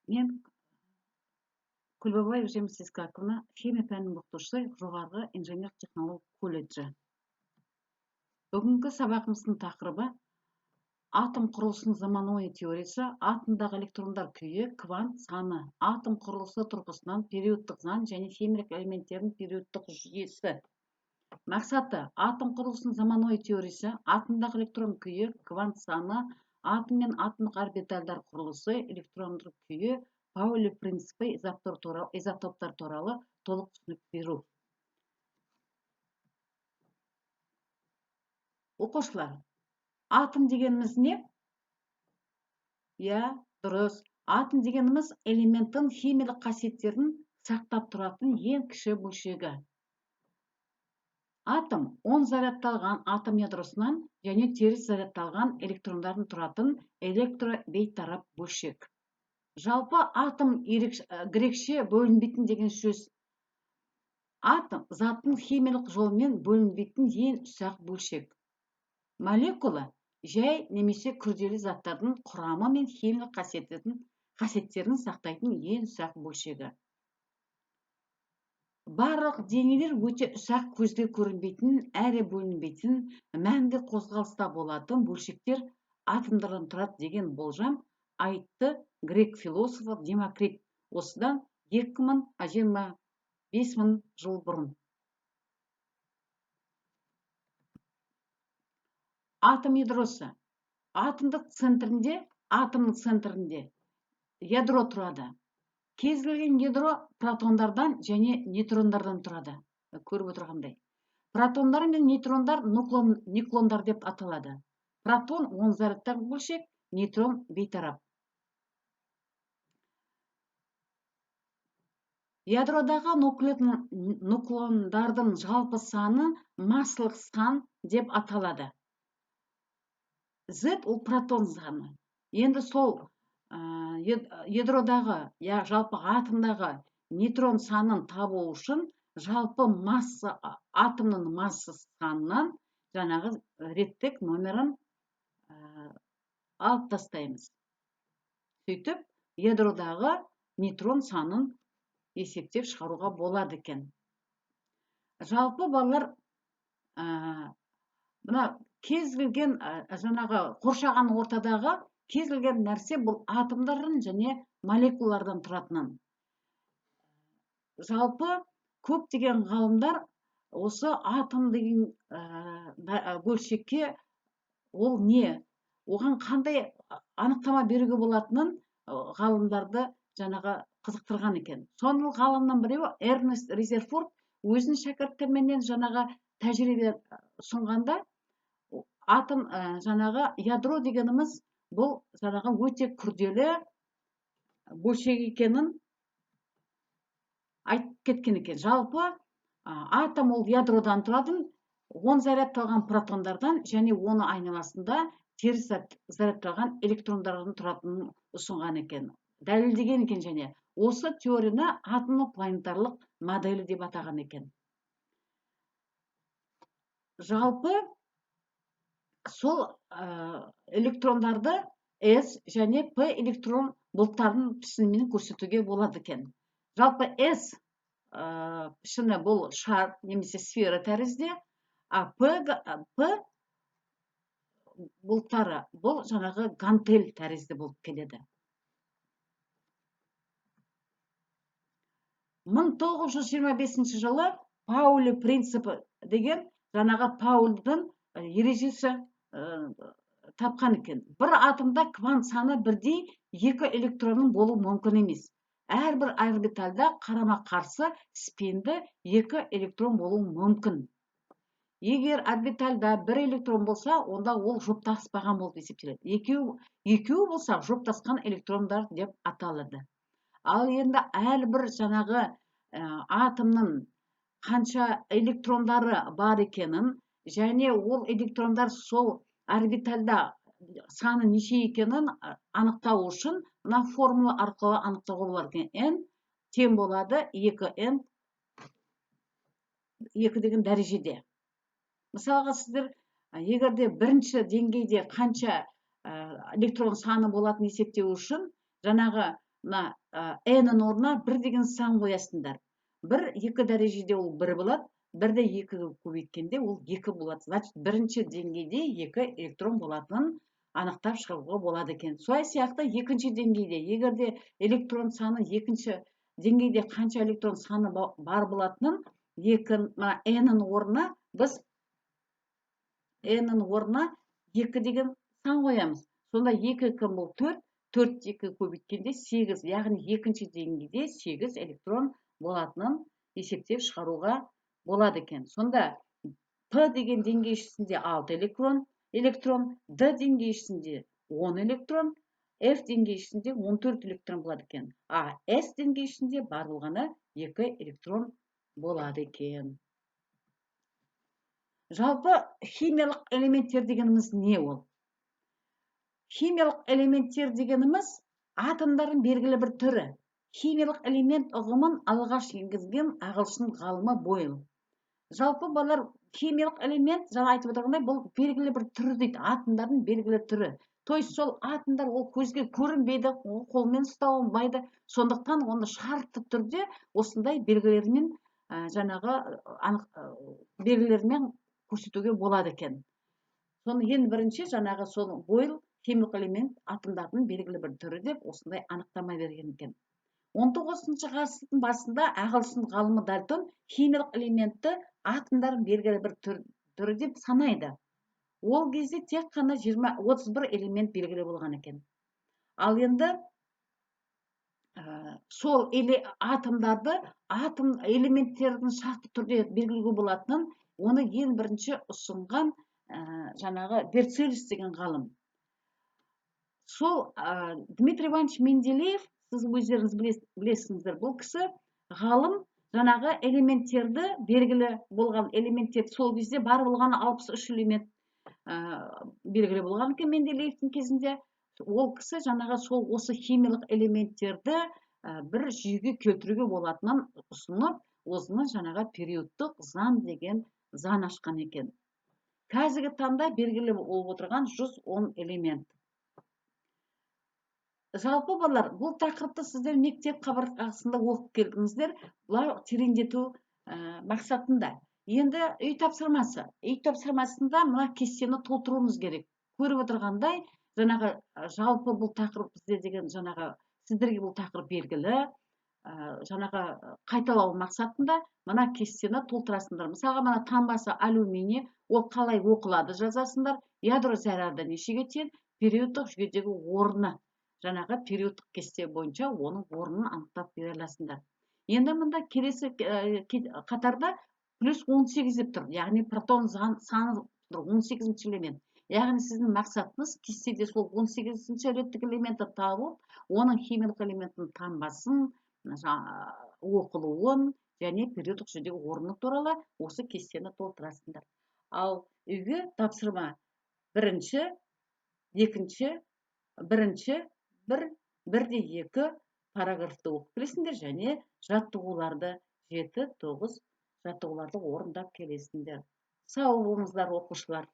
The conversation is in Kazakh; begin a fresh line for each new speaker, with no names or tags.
Мен Көлбабаева Жеміс Исқақовна, химия пәнінің оқытушысы, жоғарғы инженер-технолог колледжі. Бүгінгі сабағымыздың тақырыбы атом құрылысының заманауи теориясы, атомдағы электрондар күйі, квант саны, атом құрылысы тұрғысынан периодтық заң және химиялық элементтердің периодтық жүйесі. Мақсаты: атом құрылысының заманауи теориясы, атомдағы электрон күйі, квант саны, атом мен атомдық орбитальдар құрылысы, электрондық күйі, Паули принципі, изотоптар туралы толық түсінік беру. Оқушылар, атом дегеніміз не? Иә, дұрыс. Атом дегеніміз элементтің химиялық қасиеттерін сақтап тұратын ең кіші бөлшегі. Атом оң зарядталған атом ядросынан және теріс зарядталған электрондардан тұратын электробейтарап бөлшек. Жалпы атом грекше бөлінбейтін деген сөз. Атом заттың химиялық жолмен бөлінбейтін ең ұсақ бөлшек. Молекула жай немесе күрделі заттардың құрамы мен химиялық қасиеттерін сақтайтын ең ұсақ бөлшегі. Барлық денелер өте ұсақ, көзге көрінбейтін, әрі бөлінбейтін, мәңгі қозғалыста болатын бөлшектер атомдардан тұрады деген болжам айтты грек философы Демокрит осыдан 2025 мың жыл бұрын. Атом ядросы. Атомдық центрінде, атомның центрінде ядро тұрады. Кез келген ядро протондардан және нейтрондардан тұрады. Көріп отырғандай. Протондар мен нейтрондар нуклондар деп аталады. Протон оң зарядтағы бөлшек, нейтрон бейтарап. Ядродағы нуклондардың жалпы саны массалық сан деп аталады. Z ол протон саны. Енді сол ядродағы, я жалпы атомдағы нейтрон санын табу үшін жалпы масса, атомның масса санынан жаңағы реттік номерін алып тастаймыз. Сөйтіп ядродағы нейтрон санын есептеп шығаруға болады екен. Жалпы балалар, мына кез келген жаңағы қоршаған ортадағы кез келген нәрсе бұл атомдардан және молекулалардан тұратынын. Жалпы көптеген ғалымдар осы атом деген бөлшекке ол не, оған қандай анықтама беруге болатынын ғалымдарды жаңағы қызықтырған екен. Соның ғалымның біреуі Эрнест Резерфорд өзінің шәкірттеріменен жаңағы тәжірибе ұсынғанда атом, жаңағы ядро дегеніміз бұл жаңағы өте күрделі бөлшек екенін айтып кеткен екен. Жалпы атом ол ядродан тұратын, оң зарядталған протондардан және оны айналасында теріс зарядталған электрондардан тұратынын ұсынған екен. Дәлелдеген екен және осы теорияны атомның планетарлық моделі деп атаған екен. Жалпы сол электрондарды S және P электрон бұлттарының пішінімен көрсетуге болады екен. Жалпы S пішіні бұл шар немесе сфера тәрізді, а P бұлттары бұл жаңағы гантель тәрізді болып келеді. 1925 жылы Паули принципі деген жаңағы Паулдың ережесі тапқан екен. Бір атомда квант саны бірдей екі электронның болуы мүмкін емес. Әрбір орбитальда қарама-қарсы спинді екі электрон болуы мүмкін. Егер орбитальда бір электрон болса, онда ол жұптаспаған болып есептеледі. Екеуі болса, жұптасқан электрондар деп аталады. Ал енді әрбір жаңағы атомның қанша электрондары бар екенін және ол электрондар сол орбитальда саны неше екенін анықтау үшін мына формула арқылы анықтауға болады екен. N тең болады 2N, 2 деген дәрежеде. Мысалға сіздер егер де бірінші деңгейде қанша электрон саны болатынын есептеу үшін жаңағы Мына n-нің орнына 1 деген сан қоясыңдар. 1 2 дәрежеде ол 1 болады, 1-ді 2-ге көбейткенде ол 2 болады. Значит, бірінші деңгейде 2 электрон болатынын анықтап шығаруға болады екен. Солай сияқты екінші деңгейде, егер де электрон саны, екінші деңгейде қанша электрон саны бар болатынын, екі мына n-нің орнына, біз n-нің орнына 2 деген сан қоямыз. Сонда 2 кім бұл? 4, 4 2 көбейткенде 8, яғни екінші деңгейде 8 электрон болатынын есептеп шығаруға болады екен. Сонда П деген деңгейшісінде 6 электрон, Д деңгейшісінде 10 электрон, F деңгейшісінде 14 электрон болады екен. А С деңгейшісінде бар болғаны 2 электрон болады екен. Жалпы, химиялық элементтер дегеніміз не ол? Химиялық элементтер дегеніміз — атомдардың белгілі бір түрі. Химиялық элемент ұғымын алғаш енгізген ағылшын ғалымы Бойл. Жалпы, балалар, химиялық элемент, жаңа айтып отырғандай, бұл белгілі бір түрі дейді, атомдардың белгілі түрі. То есть сол атомдар ол көзге көрінбейді, ол қолмен ұсталынбайды. Сондықтан оны шартты түрде осындай белгілермен, жаңағы анық белгілермен көрсетуге болады екен. Соны ең бірінші жаңағы соны Бойл химиялық элемент атомдардың белгілі бір түрі деп осындай анықтама берген екен. 19 ғасырдың басында ағылшын ғалымы Дальтон химиялық элементті атомдардың белгілі бір түрі деп санайды. Ол кезде тек қана 20, 31 элемент белгілі болған екен. Ал енді сол атомдарды, атом элементтердің шартты түрде белгілеуге болатынын, оны ең бірінші ұсынған жаңағы Берцелиус деген ғалым. Сол Дмитрий Иванович Менделеев, сіз өздеріңіз білесіңіздер, бұл кісі ғалым, жаңағы элементтерді, белгілі болған элементтер, сол кезде бар болғаны 63 элемент белгілі болған екен Менделеевтің кезінде. Ол кісі жаңағы сол осы химиялық элементтерді бір жүйеге келтіруге болатынын ұсынып, осыны жаңағы периодтық заң деген заң ашқан екен. Қазіргі таңда белгілі болып отырған 110 элемент. Жалпы, балалар, бұл тақырыпты сіздер мектеп қабырғасында оқып келдіңіздер. Бұлар тереңдету мақсатында. Енді үй тапсырмасы. Үй тапсырмасында мына кестені толтыруымыз керек. Көріп отырғандай, жаңағы жалпы бұл тақырып бізде деген, жаңағы сіздерге бұл тақырып белгілі. Жаңағы қайталау мақсатында мына кестені толтырасыңдар. Мысалға, мына таңбасы алюминий, ол қалай оқылады, жазасыңдар. Ядро заряды нешеге тең, периодтық жүйедегі орны, жаңағы периодтық кесте бойынша оның орнын анықтап бере аласыңдар. Енді мында келесі қатарда плюс 18 деп тұр, яғни протон саны тұр, 18 элемент. Яғни сіздің мақсатыңыз кестеде сол 18 реттік элементті тауып, оның химиялық элементінің таңбасын, оқылуын және периодтық жүйедегі орны туралы осы кестені толтырасыңдар. Ал үйге тапсырма: бірінші, екінші, бірінші, бір, бірде екі параграфты оқып келесіңдер және жаттығуларды, 7, 9 жаттығуларды орындап келесіңдер. Сау болыңыздар, оқушылар.